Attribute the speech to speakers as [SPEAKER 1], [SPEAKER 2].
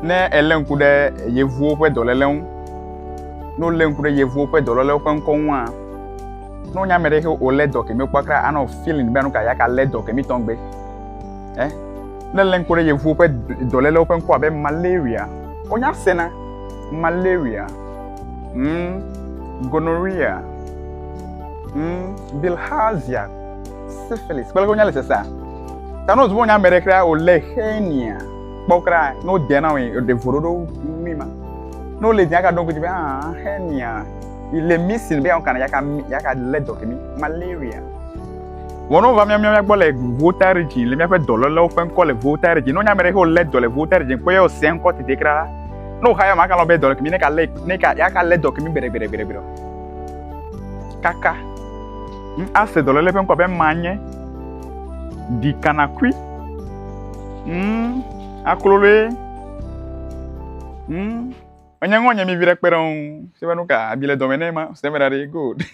[SPEAKER 1] Ne èlé ŋku ɖe yevuwo ƒe dɔléle ŋu, ne wolé ŋku ɖe yevuwo ƒe dɔlélewo ƒe ŋkɔ ŋua, ne wonye ame ɖe xe wolé dɔ kemi wokpɔ kra anɔ feeling be nuka ya ka lé dɔ kemi tɔŋgbe. Eh? Ne lé ŋku ɖe yevuwo ƒe dɔlélewo ƒe ŋkɔ abe malaria, wonya sena malaria, gonorrhea, bilharzia, syphilis, kple wonya le sesea. Ta ne wòzu be wonye ame ɖe kra wòlé hernia kpɔ kra ne wode na wòe ɖe voɖoɖo nyui ma. Ne wole dzia ka ɖo ŋku dzi be ah hernia le missing be yaka yaka yaka lé dɔ kemi malaria. Vɔ ne wova mía mía gbɔ le Volta region le míaƒe dɔlélewo ƒe ŋkɔ le Volta region ne wonye ame ɖe xe wòlé dɔ le Volta region kpɔ ye wòse ŋkɔ tete kra la ne wòxa ya maka lɔ be dɔ kemi ne ka lé ne ka yaka lé dɔ kemi gbeɖe gbeɖe gbeɖe gbeɖe kaka ase dɔléle ƒe ŋkɔ be manye ɖikanakui akloloe Enye ŋɔ nye mi vi ɖe kpe ɖe ŋu. Se be nu ka abi le dɔme nɛ ma. Se me ɖa ɖe good.